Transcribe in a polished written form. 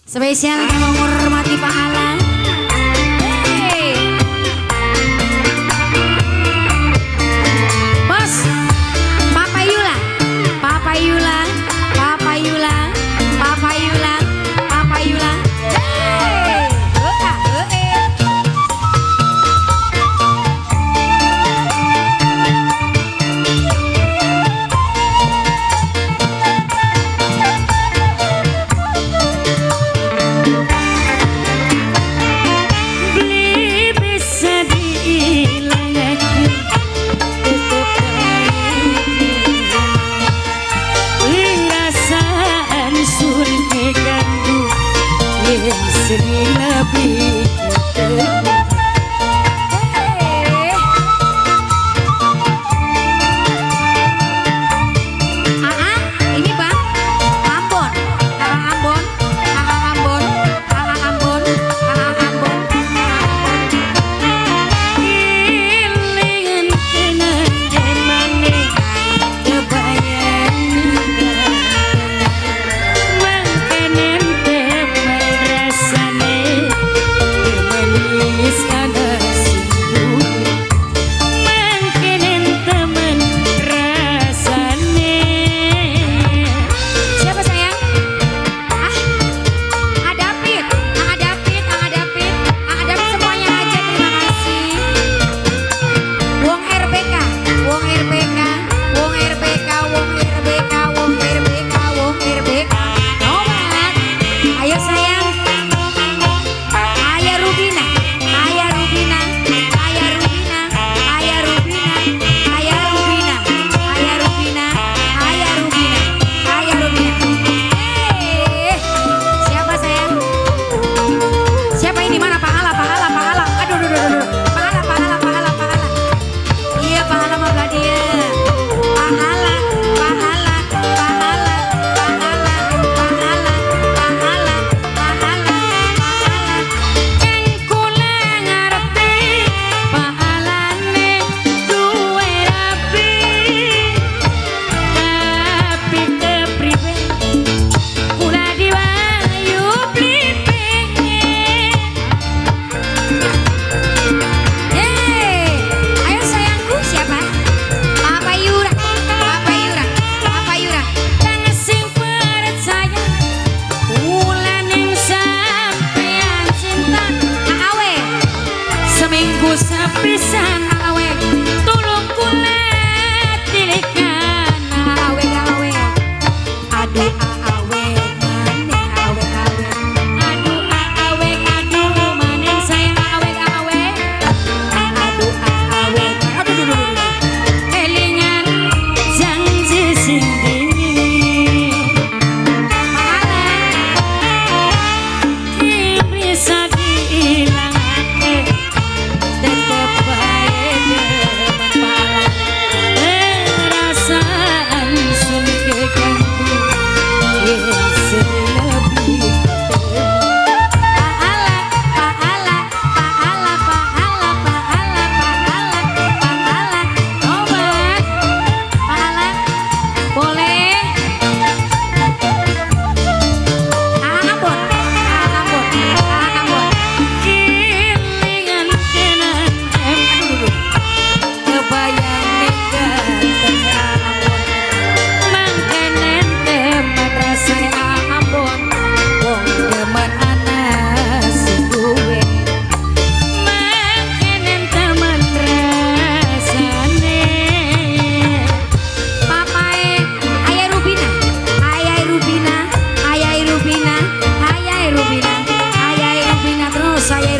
Spesial kanggo menghormati pahala. Hey. Bos, Papa Yula, Papa Yula, Papa Yula, Papa Yula, Papa Yula. Hey, ah, eh. Beli bisa diilangake, tetep bae perasaan sun keganggu yen seni lebih ketemu. Hey. Aa, ini Bang, Ambon, Kakak Ambon, Kakak Ambon, Kakak Ambon, Kakak Ambon. Ilingan kenang emane kebayang mangkenen temen rasane manis ana sing duwe mangkenen temen rasane. Siapa sayang? Ah, David, ah David, ah David, ah David semuanya aja, terima kasih. Wong RBK, Wong RBK, Wong RBK, Wong RBK, Wong RBK, Wong RBK. Nomat. Ayo sayang. Ayah Rubina, Ayah Rubina, Ayah Rubina, Ayah Rubina, Ayah Rubina, Ayah Rubina, Ayah Rubina, Ayah Rubina. Eh, siapa sayang? Siapa ini, mana pahala, pahala, pahala? Aduh, aduh, aduh, aduh. Pahala, pahala, pahala, pahala. Iya, pahala mah belah dia. Pahala, pahala, pahala, pahala, pahala, pahala, pahala, pahala. Kang kula ngerti pahalane duwe rabi, tapi kepriwe kula diwayu beli pengen. Yeay, ayo sayangku, siapa? Papa Yura, Papa Yura, Papa Yura. Kang sing percaya kula ning sampean cinta. Awe, seminggu sepisan awe, tulung kula tilikan. Awe, awe. Aduh, awe, maneh awe, awe. Aduh awe, aduh maneh sayang. Awe, awe. Aduh, awe. Aduh, aduh, aduh, aduh. Elingan janji sing dingin. Pahala. Bisa diilangake tetep bae demen pahala perasaan sun keganggu yen sing lebih ketemu. Pahala, pahala, pahala, pahala, pahala, pahala, pahala. Obat. Pahala. Boleh. Ah, Ambon, ah, Ambon, ah, Ambon. Kilingan kenan em Aduh, aduh, kebayang ning ganteng Ambon. Mangkenen temen rasane. Ah, Ambon. Wong demen ana sing duwe mangkenen temen rasane. Papae, Ayah Rubina, Ayah Rubina, Ayah Rubina, Ayah Rubina, Ayah Rubina terus, Ayah